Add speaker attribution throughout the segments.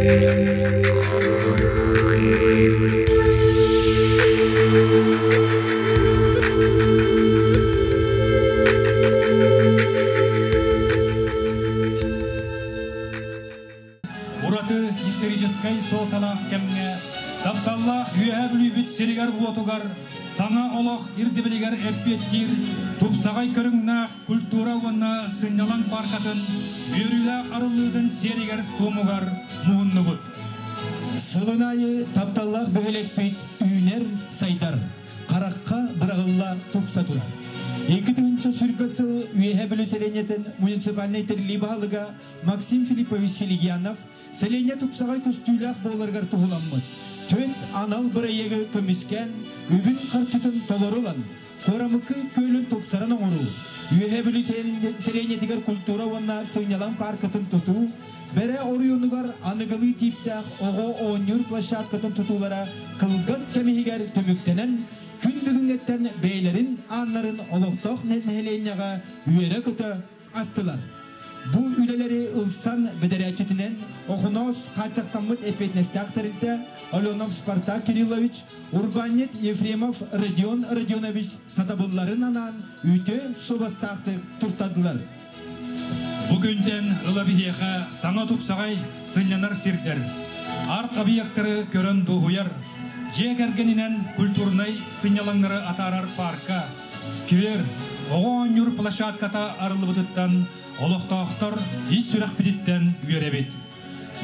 Speaker 1: Ураты историческай суолталаах кэмҥэ тапталлаах Үөһээ Бүлүүбүт сиригэр-уотугар саҥа олох ирдэбилигэр эппиэттиир тупсаҕай көрүҥнээх культура уонна сынньалаҥ пааркатын үөрүүлээх арыллыытын сиэригэр-туомугар муһуннубут.
Speaker 2: Сылын аайы тапталлаах бөһүөлэкпит үүнэр, сайдар, харахха быраҕылла тупса турар. 2020 сыл Үөһээ Бүлүү сэлиэнньэтин муниципальнай тэриллии баһылыга Максим Филиппович Силигиянов сэлиэнньэ тупсаҕай көстүүлээх буоларыгар туһуламмыт түөрт анал бырайыагы көмүскээн, үбүн-харчытын толору ылан, Куорамыкы күөлүн тупсаран оҥоруу, Үөһээ Бүлүү сэлиэнньэтигэр культура уонна сынньалаҥ пааркатын тутуу, Бэрэ оройуонугар аныгылыы тииптээх оҕо оонньуур площадкатын тутуулара кылгас кэм иһигэр түмүктэнэн, күн бүгүҥҥэттэн бэйэлэрин ааннарын олохтоох нэһилиэнньэҕэ үөрэ-көтө астылар. Бу үлэлэри ылсан бэдэрээччитинэн Охоноос хааччахтаммыт эппиэтинэстээх тэрилтэ Аленов Спартак Кириллович, урбаанньыт Ефремов Родион Родионович сатабылларын анаан үтүө суобастаахтык туртардылар.
Speaker 1: Бу күнтэн ыла биһиэхэ саҥа тупсаҕай сынньанар сирдэр, арт-объектары көрөн дуоһуйар, дьиэ кэргэнинэн культурнай сынньалаҥнары атаарар паарка, Сквер оҕо оонньуур площадката арыллыбытыттан олохтоохтор ис сүрэхпититтэн үөрэбит.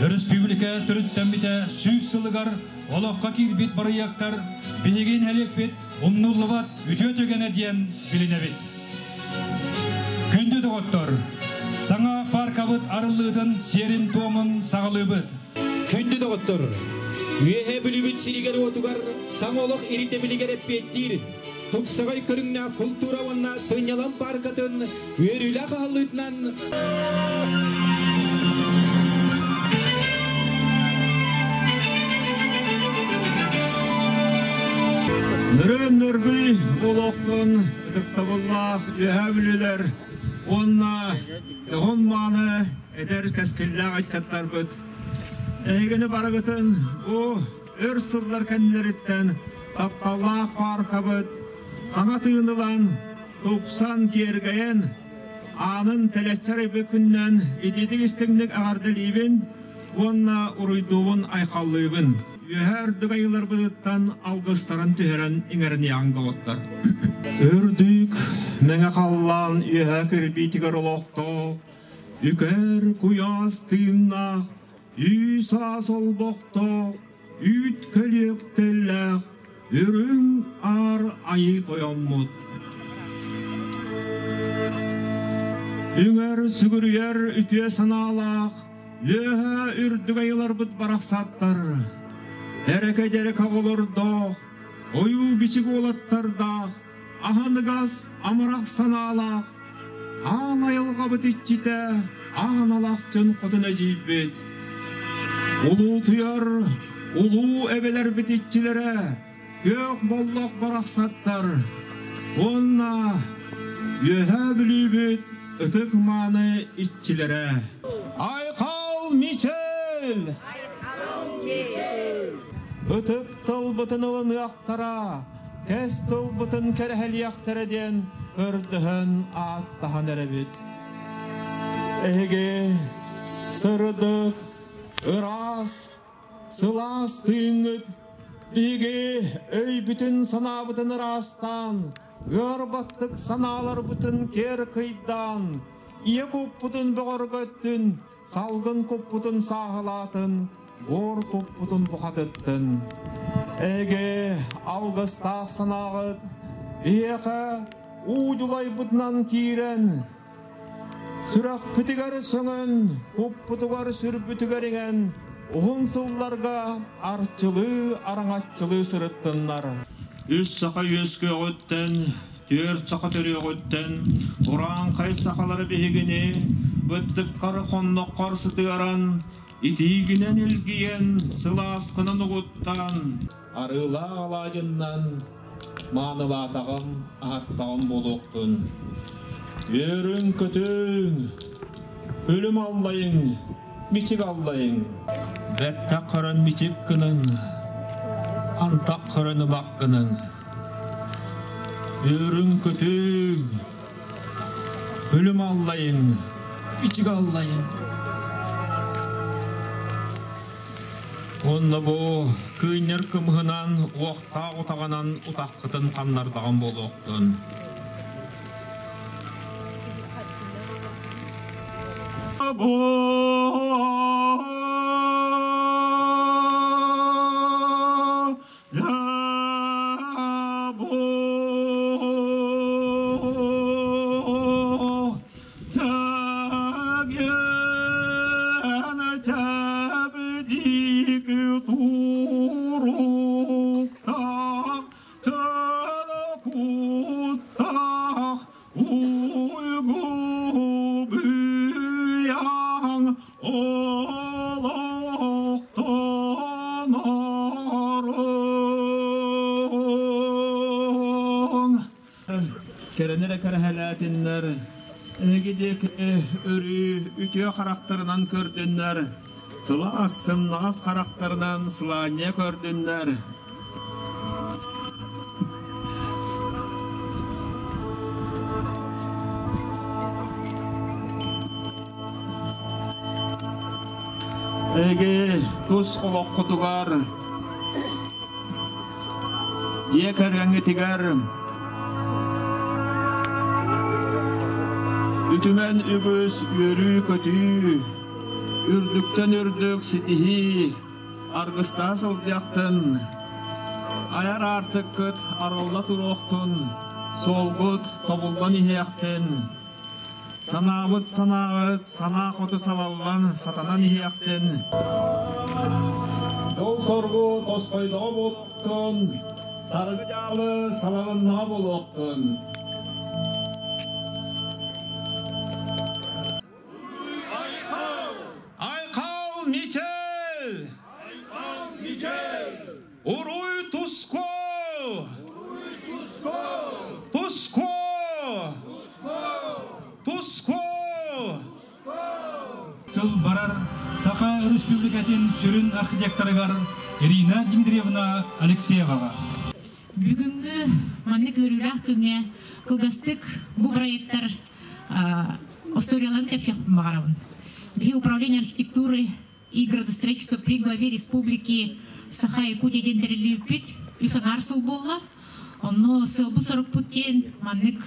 Speaker 1: Өрөспүүбүлүкэ төрүттэммитэ 100 сылыгар олоххо киирбит бырайыактар биһиги нэһилиэкпит умнуллубат үтүө түгэнэ диэн билинэбит. Күндү доҕоттор, саҥа паркабыт арыллыытын сиэрин-туомун саҕалыыбыт.
Speaker 2: Күндү доҕоттор, Үөһээ Бүлүүбүт сиригэр-уотугар саҥа олох ирдэбилигэр эппиэттиир тупсаҕай көрүҥнээх култуура уонна сынньалаҥ пааркатын үөрүүлээх аһыллыытынан
Speaker 3: Нөрүөн нөргүй олохтон ытыктабыллаах үөһээ бүлүүлэр уонна дьоһун мааны эдэр кэскиллээх ыччаттарбыт эһигини барыгытын бу өр сыллар кэннилэриттэн тапталлаах пааркабыт саҥа тыын ылан, тупсан, киэргэйэн, аанын тэлэччи арыйбыт күнүнэн итиитик истиҥник эҕэрдэлиибин уонна уруйдуубун айхаллыыбын. Үөһээ үрдүк айыыларбытыттан алгыстарын түһэрэн иҥэриниэҕиҥ доҕоттор. Үрдүк мэҥэ халлаан үөһээ кирбиитигэр олохтоох, үкэр куйаас тыыннаах, Үй-саас олбохтоох, үүт көлүөктэллээх, үрүҥ аар айыы тойоммут. Үҥэр сүгүрүйэр үтүө санаалаах, үөһэ үрдүк айыларбыт барахсаттар, эрэкэ-дьэрэкэ оҕолордоох, ойуу-бичик уолаттардаах, аһыныгас, амарах санаалаах, аан айылҕабыт иччитэ, аан алахчын хотун эдьиийбит. Улуутуйар улуу эбэлэрбит иччилэрэ, күөх боллох барахсаттар уонна Үөһээ Бүлүүбүт ытык мааны иччилэрэ. Айхал Мичел! Ытык тылбытын ылыныахтара, кэс тылбытын кэрэһэлиэхтэрэ диэн көрдөһөн ааттаһан эрэбит. Эһиги сырдык, ыраас, сылаас тыыҥҥыт биһиги өйбүтүн-санаабытын ыраастаан, ыарбаттык санааларбытын киэр кыйдаан, ийэ куппутун бөҕөргөттүн, салгын куппутун сааһылаатын, буор куппутун бухатыттын. Эһиги алгыстаах санааҕыт биһиэхэ уу дьулайбытынан киирэн, сүрэхпитигэр сөҥөн, куппутугар сүрбүтүгэр иҥэн, уһун сылларга арчылыы араҥаччылыы сырыттыннар. Үс саха үөскүөҕүттэн, түөрт саха төрүөҕүттэн урааҥхай сахалары биһигини быттыккар хонноххор сытыаран, итиигинэн илгийэн, сылааскынан угуттаан, арыылаах алаадьыннан маанылаатаҕым, аһаттаҕым буолуохтун. Үөрүҥ-көтүҥ, күлүм аллайыҥ, мичик аллайыҥ. Бэттэх көрөн мичик гыныҥ, антах көрөн ымах гыныҥ. Үөрүҥ-көтүҥ, күлүм аллайыҥ, ичигэ аллайыҥ. Уонна бу кыынньар кымыһынан, уохтаах утаҕынан утаххытын ханнардаҕым буолуохтун. Кэрэни эрэ кэрэһэлээтиннэр, эһиги диэки өрүү үтүө харахтарынан көрдүннэр, сылаас сымнаҕас харахтарынан сылаанньыйа көрдүннэр. Эһиги тус олоххутугар, дьиэ кэргэҥҥитигэр үтүмэн үгүс үөрүү-көтүү, үрдүктэн үрдүк ситиһии аргыстаһа сылдьыахтын, айар аартыккыт арылла туруохтун, суолгут тобуллан иһиэхтин, санаабыт санааҕыт санаа хоту салаллан сатанан иһиэхтин. Дьол-соргу тосхойдоҕо буолуохтун, саргы-дьаалы салалыннаҕа буолуохтун. Айхал Мичел!
Speaker 4: Айхал Мичел!
Speaker 3: Уруй Туско!
Speaker 4: Уруй Туско!
Speaker 3: Туско! Туско!
Speaker 1: Тыл барар Саха Өрөспүүбүлүкэтин сүрүн архитекторыгар Ирина Дмитриевна Алексееваҕа.
Speaker 5: Бүгүҥҥү маннык үөрүүлээх күҥҥэ кылгастык бу проекттар Историяларын кэпсиэхпин баҕарабын. Биһи управление архитектуры и градостроительства при главе республики Саха-Якутия диэн тэриллибиппит үс аҥаар сыл буолла. Онно сыалбыт-сорукпут диэн маннык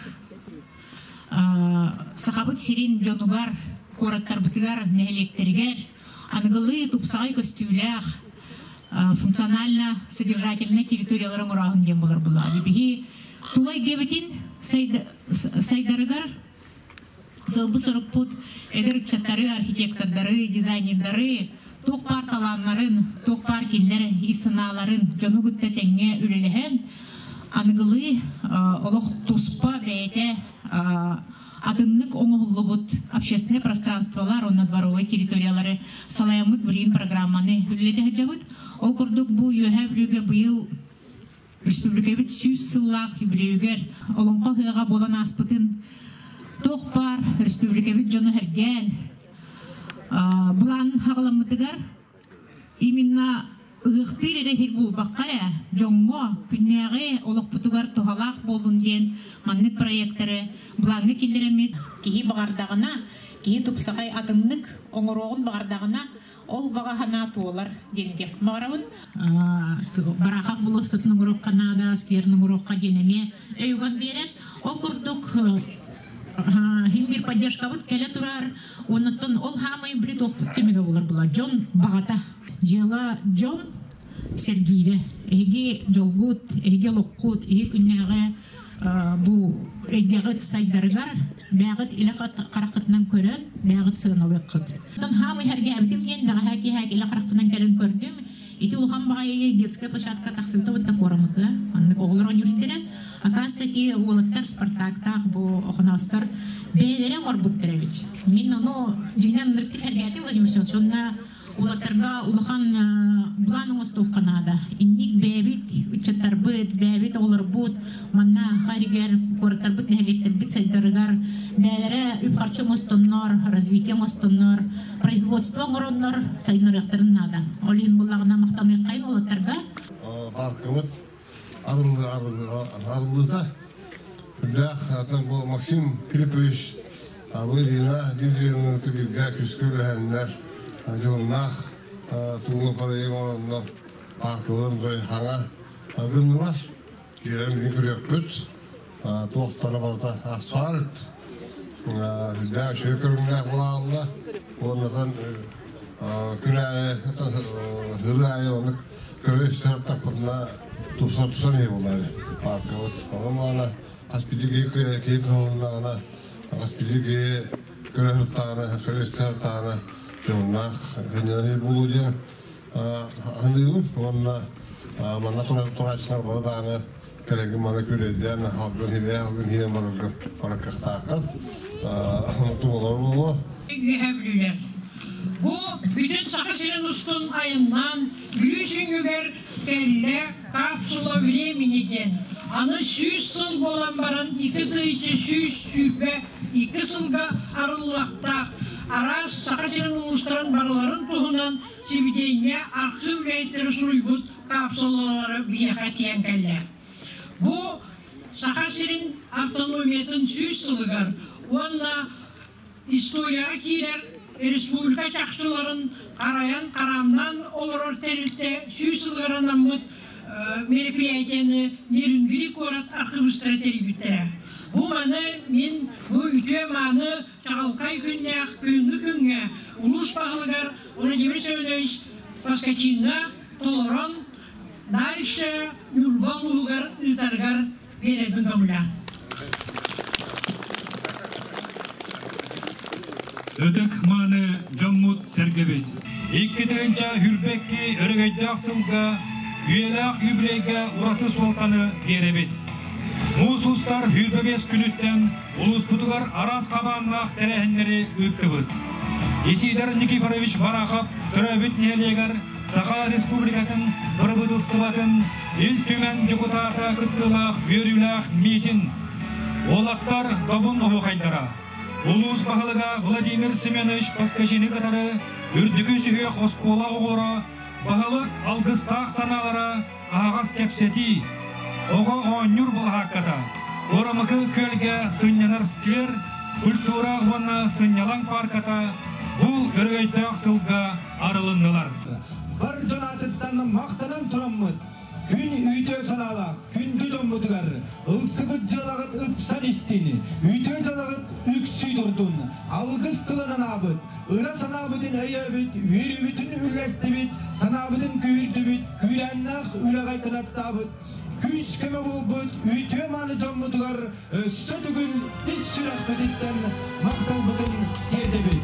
Speaker 5: Сахабыт сирин дьонугар, куораттарбытыгар, нэһилиэктэригэр аныгылыы тупсаҕай көстүүлээх функционально-содержательнай территориялары оҥорооһун диэн буолар булаа. Биһи тула эйгэбитин сайдарыгар сылбыт-сорукпут эдэр ыччаттары, архитектордары, дизайнердары туох баар талааннарын, туох баар кинилэр ис санааларын дьону кытта тэҥҥэ үлэлэһэн, аныгылыы олох туспа бэйэтэ атыннык оҥоһуллубут общественное пространстволар уонна дворовой территориялары салайаммыт билигин программаны үлэлэтэ сылдьабыт. Ол курдук бу Үөһээ Бүлүүгэ быйыл Республикабыт 100 сыллаах юбилейыгар Олоҥхо ыһыаҕа буолан ааспытын туох баар республикабыт дьоно сэргээн былаан хаҕаламмытыгар именно ыһыахтыыр эрэ иһир буолбакка эрэ дьоҥҥо күннээҕи олохпутугар туһалаах буоллун диэн маннык проектары былааҥҥа киллэрэммит киһи баҕардаҕына киһи тупсаҕай атыннык оҥоруоҕун баҕардаҕына Ол баҕа санаа туолар диэн этиэхпин баҕарабын. Бараахах болуоссатын оҥоруохха наада, скверин оҥоруохха диэн эмиэ өй уган биэрэр. Ол курдук хин биир поддержкабыт кэлэ турар. Оннуттан ол хаамай били туохпут түмүгэ буолар була. Дьон баҕата. Дьыала дьон сэргиирэ. Эһиги дьолгут, эһиги олоххут, эһиги күннээҕи бу эйгэҕит сайдарыгар бэйэҕит илэ хараххытынан көрөн бэйэҕит сыаналыаххыт. Оттон хаам иһэргээбитим диэн бэҕэһээ киэһэ илэ харахпынан кэлэн көрдүм. Ити улахан баҕайы детская площадка тахсыбыта бытта куорамыкы. Маннык оҕолор оонньуур Оказывается, ити уолаттар Спартактаах бу Охоноостор бэйэлэрэ оҥорбуттар эбит. Мин ону дьиҥинэн ынырыктык сэргээтим Владимир Семенович. Уонна уолаттарга улахан былаан оҥостуохха наада. Инник бэйэбит ыччаттарбыт, бэйэбит оҕолорбут манна харигэр куораттарбыт, нэһилиэктэрбит сайдарыгар бэйэлэрэ үп-харчы оҥостоннор, развитие оҥостоннор, производство оҥороннор сайыннарыахтарын наада. Ол иһин буллаҕына махтаныаххайын уолаттарга.
Speaker 6: Паркыбыт арыллыыта үрдээх бу Максим Филиппович бу Ирина Дмитриевна бииргэ күүскэ үлэһэннэр дьоһуннаах тууга проект оҥороннор паркаларын хаҥа гыннылар. Киирэн билин көрүөхпүт. Туохтара барыта асфальт. Үрдээх үчүгэй көрүҥнээх буолаалла. Уоннатан күн аайы ыры аайы оннук көрө истэр таппытына тупсар тупсан иһи буолар паркабыт. Онон маана хас биирдии киһи кыһалыннаҕына, хас биирдии киһи көрө сырыттаҕына, көрө истэ сырыттаҕына дьоһуннаах сынньанар буолуо диэн аныыбын. Уонна манна турааччылар бары даҕаны кэлэҥҥин маны күрэйдээн халгын хибээ халгын хиэн барарга барар кыахтааххыт. Онту болор буолуо.
Speaker 7: Үөһээ Бүлүүлэр. Бу бүтүн Саха сирин устун айаннаан Бүлүү сүнньүгэр кэллэ капсула времени диэн. Аны 100 сыл буолан баран 2122 сылга арыллыахтаах араас Саха сирин улуустарын барыларын туһунан сибидиэнньэ архыып үлэһиттэрэ суруйбут капсулалары биһиэхэ тиийэн кэллэ. Бу Саха сирин автономиятын 100 сылыгар уонна историяҕа киирэр республика чахчыларын харайан хараамнаан олорор тэрилтэ 100 сылыгар анаммыт мероприятияны Нерюнгри куорат архивистара тэрийбиттэрэ. Бу маны мин бу үтүө мааны чаҕылхай күннээх күһүҥҥү күҥҥэ улуус баһылыгар Владимир Семенович Поскачиҥҥа толорон дальше Ньурба улууһугар ыытарыгар биэрэрбин көҥүлээн.
Speaker 1: Ытык мааны дьоммут сэргэбит. 2022 өрөгөйдөөх сылга үйэлээх юбилейга ураты суолтаны биэрэбит. Муус устар 25 күнүттэн улууспутугар араас хабааннаах тэрээһиннэри ыыттыбыт. Исидор Никифорович Барахов төрөөбүт нэһилиэгэр Саха Республикатын бырабыыталыстыбатын Ил Түмэн дьокутаата кыттыылаах үөрүүлээх миитин. Уолаттар добун оһуохайдара. Улуус баһылыга Владимир Семенович Поскачины кытары үрдүкү сүһүөх оскуола оҕолоро баһылык алгыстаах санаалара аһаҕас кэпсэтии. Оҕо оонньуур былаһаакката. Куорамыкы күөлгэ сынньанар сквер, культура уонна сынньалаҥ парката бу өрөгөйдөөх сылга арылыннылар.
Speaker 2: Бар дьон аатыттан махтанан тураммыт, күн үтүө санаалаах, күндү дьоммутугар, ылсыбыт дьыалаҕыт ыпсан истин, үтүө дьыалаҕыт үксүү турдун, алгыс тылын анаабыт, ыра санаабытын өйөөбүт, үөрүүбүтүн үллэстибит, санаабытын күүһүрдүбүт, күүрээннээх үлэҕэ кынаттаабыт, күүс көмө буолбут үтүө мааны дьоммутугар өссө төгүл ис сүрэхпититтэн махталбытын тиэрдэбит.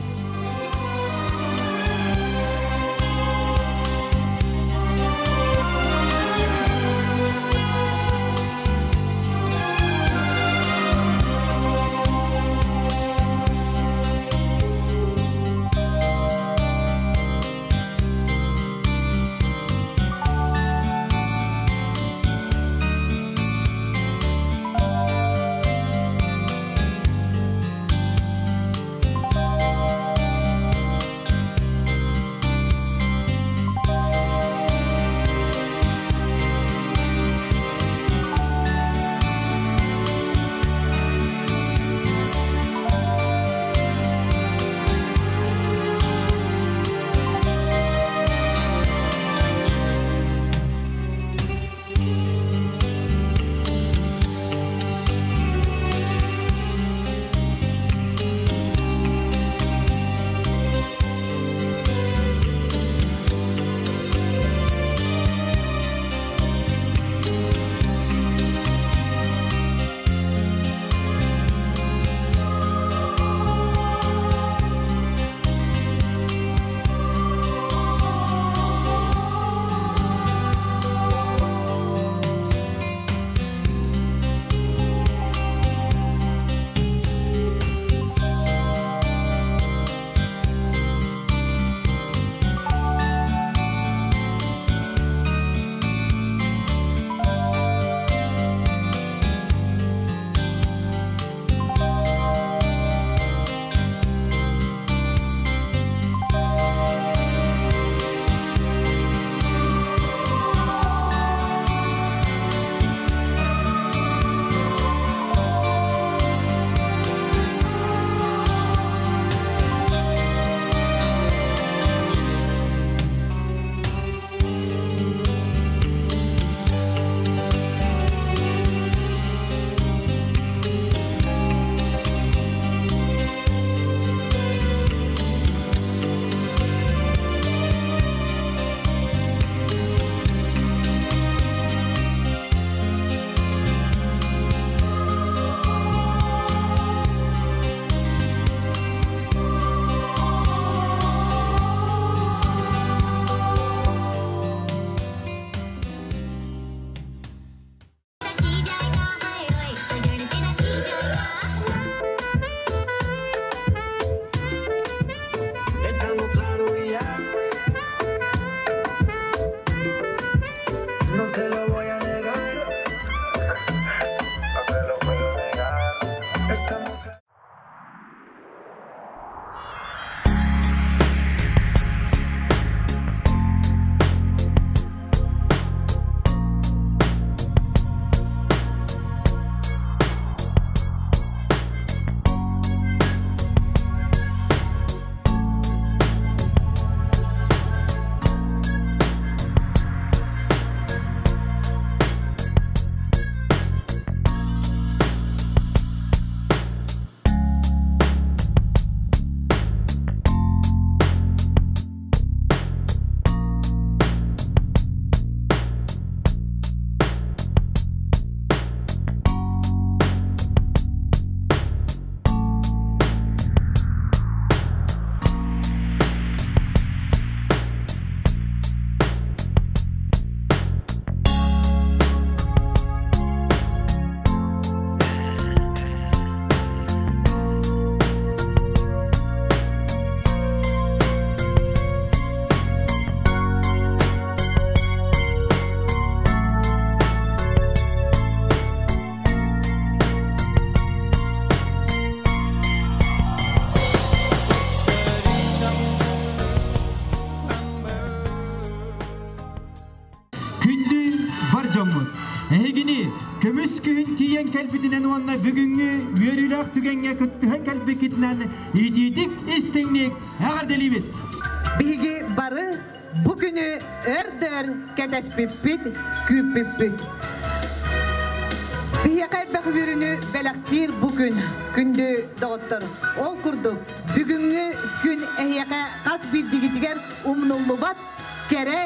Speaker 2: Көмүс күһүн тиийэн кэлбитинэн уонна бүгүҥҥү үөрүүлээх түгэҥҥэ кыттыһан кэлбиккитинэн итиитик истиҥник эҕэрдэлиибит!
Speaker 8: Биһиги бары бу күнү өр-дөр кэтэспиппит, күүппүппүт. Биһиэхэ элбэх үөрүүнү бэлэхтиир бу күн, күндү доҕоттор. Ол курдук, бүгүҥҥү күн эһиэхэ хас биирдиигитигэр умнуллубат кэрэ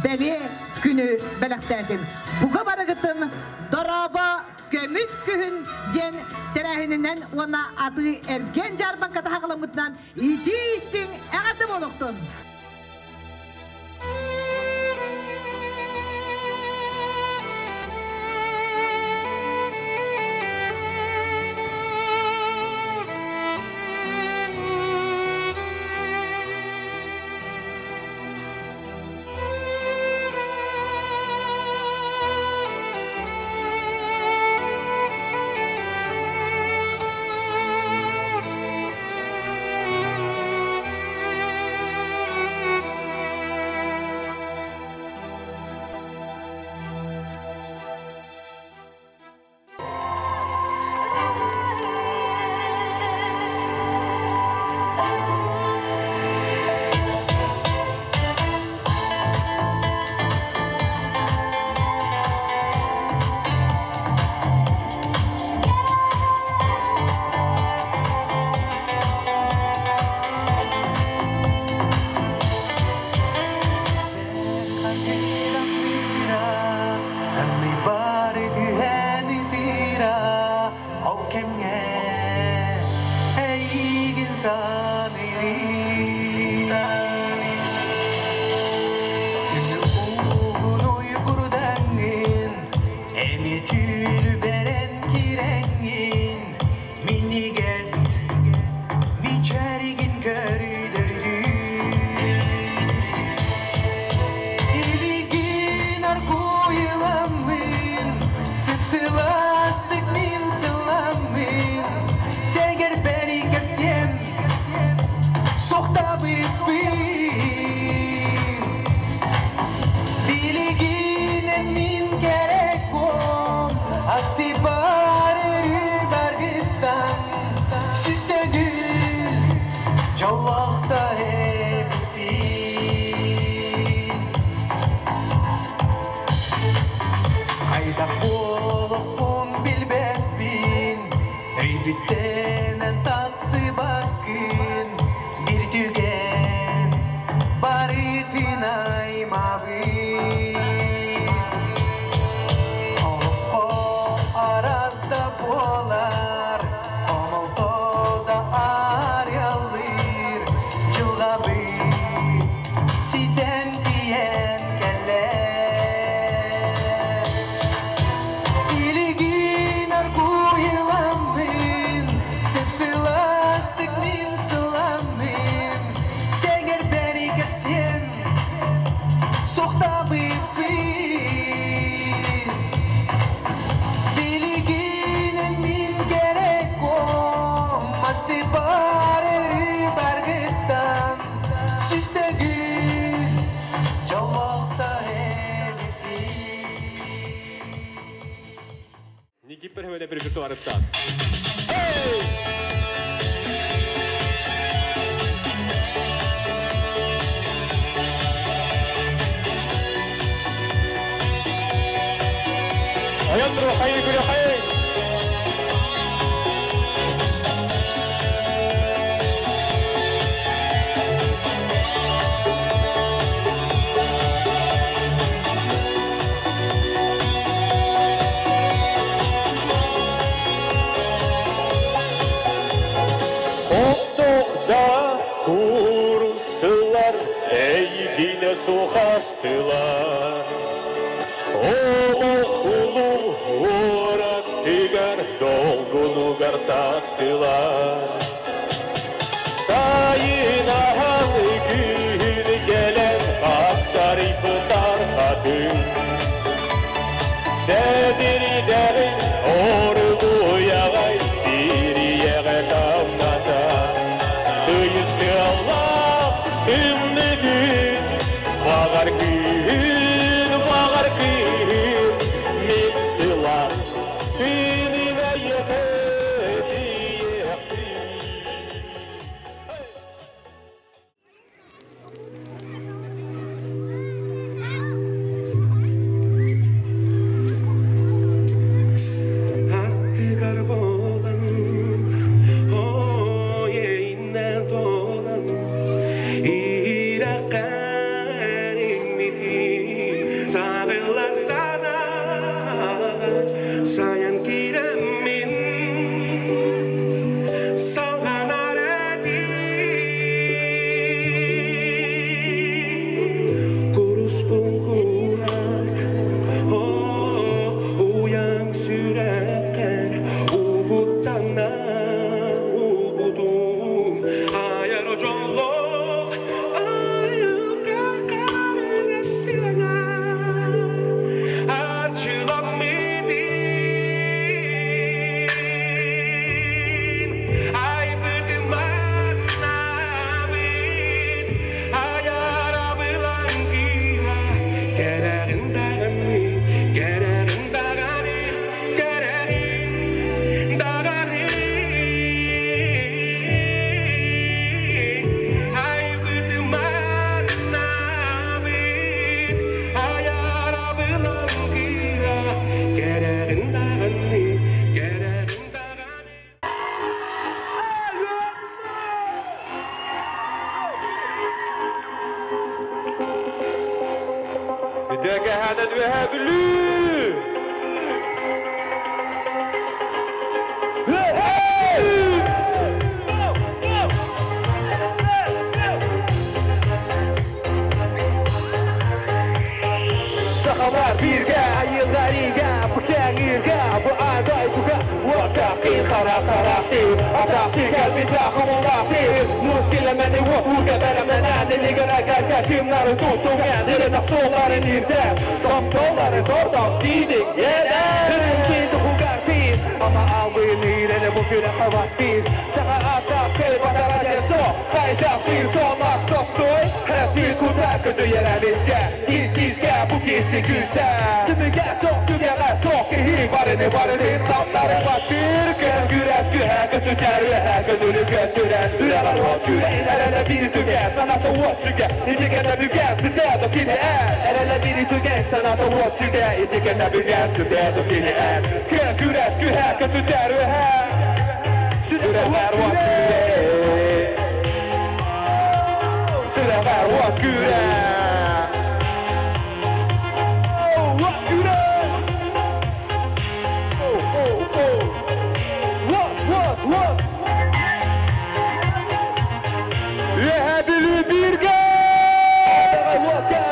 Speaker 8: бэлиэ күнү бэлэхтээтин. Бука барыгытын Дорообо көмүс күһүн диэн тэрээһининэн уонна атыы эргиэн дьаарбаҥката хаҕаламмытынан итии истиҥ эҕэрдэ буолуохтун!
Speaker 9: Үтүөкэһэнэн Үөһээ Бүлүү!
Speaker 10: Сахалар бииргэ, айылларыга, бу кэҥииргэ, бу аан дойдуга уоттаахтыыр, хара харахтыыр, атахтыыр, кэлбитэ хомолаахтыыр, муус килэмэни уотуурга бэлэмнэнэн, илигэр эгэлгэ кымнары туттуҥан, иринэх суолларын ирдээн, томсоллары тордон тиидиҥ, иэдээн! Туһугар ама албын ирене бу күнэ хавастыыр, саха ааттаах кый батара диэн суох, хайдах биир суоллаах тохтуой, хэс биир кута көтүйэр эмискэ, тиис тиискэ бу киси күүстээх. Түмүгэ суох, түгэҕэ суох киһи барыны барыны самнары баттыыр, көн күрэс күһэ көтүтэр үөһэ көтүрү көттүрэр, сүрэҕэр уот күүрэ эрэлэ биир түгэн, санаата уот сүгэ, итикэнэ бүгэн сытыа кини эн. Эрэлэ биир түгэн, санаата уот сүгэ, итикэнэ бүгэн сытыа кини эн. Көн күрэс күһэ көтүтэр үөһэ сүрэҕэр уот күүрэ. Сүрэҕэр уот күүрэ. Уот күүрэ. Уот, уот, уот.
Speaker 9: Үөһээ Бүлүү бииргэ!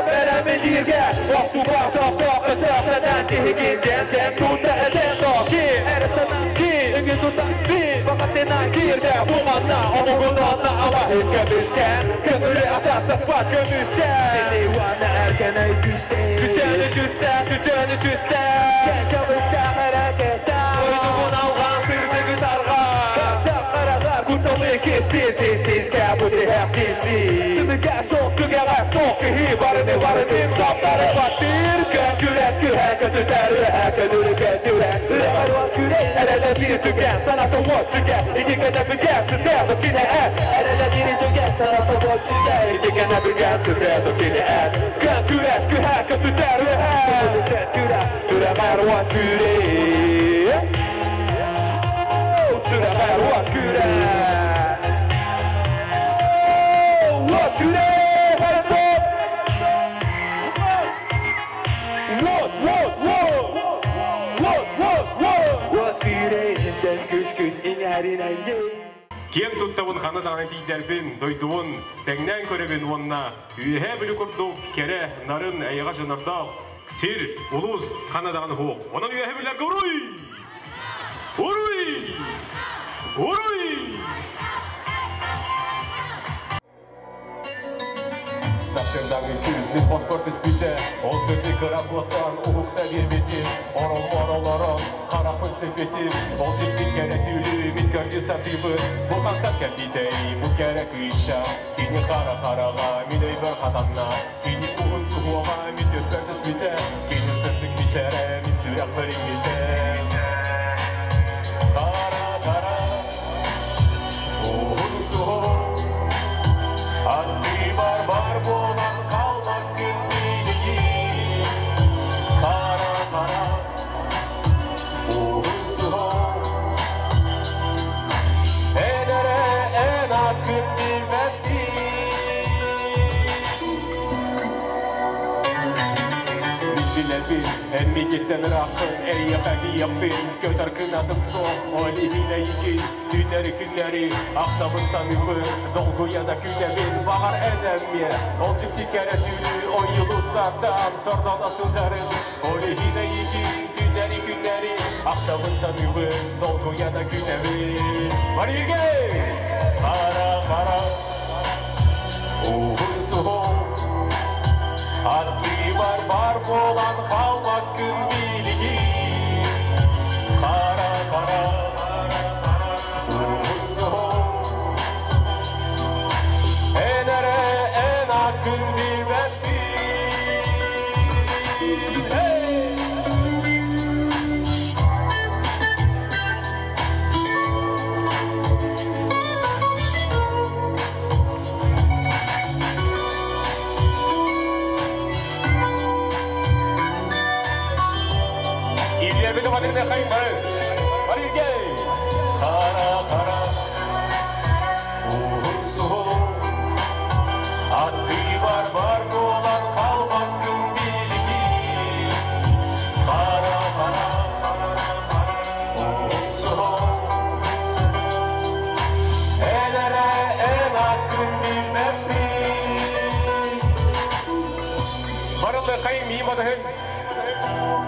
Speaker 10: Бэлэмниргэ, охтубар тохтоо өтөхтөдөн тиһигин дентен тута этен токи эрэ санаа ки үҥү тута ти бакатына киирде бу манна омугунанна ама көмүскэн көҥүлү атастаспат көмүскэн
Speaker 11: уанна эркеней күстей
Speaker 10: Түтөнү түссе, түтөнү түсте
Speaker 11: Көмүскэ харакетта
Speaker 10: Ойдугун алган сырдыгы тарга
Speaker 11: Көстө карагар
Speaker 10: Куталы кести тиз тизге бу тиһэх тиси Түмүгэ суох, түгэҕэ суох киһи барыны барыны самнары баттыыр, көн күрэс күһэ көтүтэр үөһэ көтүрү көтүрэр, сүрэҕэр уот күрэй эрэлэ биир түгэн, санаата уот сүгэ, итикэнэ бүгэн сытыа кини эн.
Speaker 11: Эрэлэ биир түгэн, санаата уот сүгэ,
Speaker 10: итикэнэ бүгэн сытыа кини эн. Көн күрэс күһэ көтүтэр үөһэ
Speaker 11: көтүрэр
Speaker 10: сүрэҕэр уот күрэй, сүрэҕэр уот күрэй. Уот күрэй! Hands up! Уот, уот, уот! Уот, уот, уот!
Speaker 11: Уот күрэй инден күскүн иҥэринэн
Speaker 12: Киэн туттабын ханна даҕаны тиийдэрбин, дойдубун тэҥнээн көрөбүн уонна Үөһээ Бүлүү курдук кэрэ, нарын, эйэҕэс дьоннордоох сир, улуус ханна даҕаны суох. Онон Үөһээ Бүлүүлэргэ уруй! Уруй! Уруй!
Speaker 9: Сарсыардааҥҥы күн мин хоспор түспүтэ, ол сырдык ыраас уоттан уһукта биэрбитим, ороммор олорон харахпын сиппитим, ол сиппит кэрэ түүлү мин көрдүү сатыыбын, бу хантан кэлбитэй, бу кэрэ кыысча, кини хара хараҕа мин өйбөр хатанна, кини уһун суһуоҕа мин түспэр түспүтэ, кини сырдык мичээрэ мин сүрэхпэр иҥмитэ. Хара хара уһун суһуох аттыбар бар буолан хаалбаккын билигин. Хара хара уһун суһуох эн эрэ эн аккын билбэппин.
Speaker 12: Мин билэбин, эн миигиттэн ырааххын, эйиэхэ тиийэхпин, көтөр кынатым суох, ол иһин эйигин, түүннэри күннэри, ахтабын саныыбын, долгуйа да күүтэбин, баҕар эн эмиэ, ол дьикти кэрэ түүлү ойуулуу сатаан, сордоно сылдьарын, ол иһин эйигин, түүннэри күннэри, ахтабын саныыбын, долгуйа да күүтэбин.
Speaker 9: Бары
Speaker 12: Хара хара уһун суһуох аттыбар бар буолан хаалбаккын билигин. Хара хара уһун суһуох эн эрэ эн аккын билбэппин. Hey!
Speaker 9: Илиэбин барыгына хайбары. Барыгы!
Speaker 12: Хара хара уһун суһуох аттыбар бар буолан хаалбаккын билигин.
Speaker 9: Хайын миим атыһын.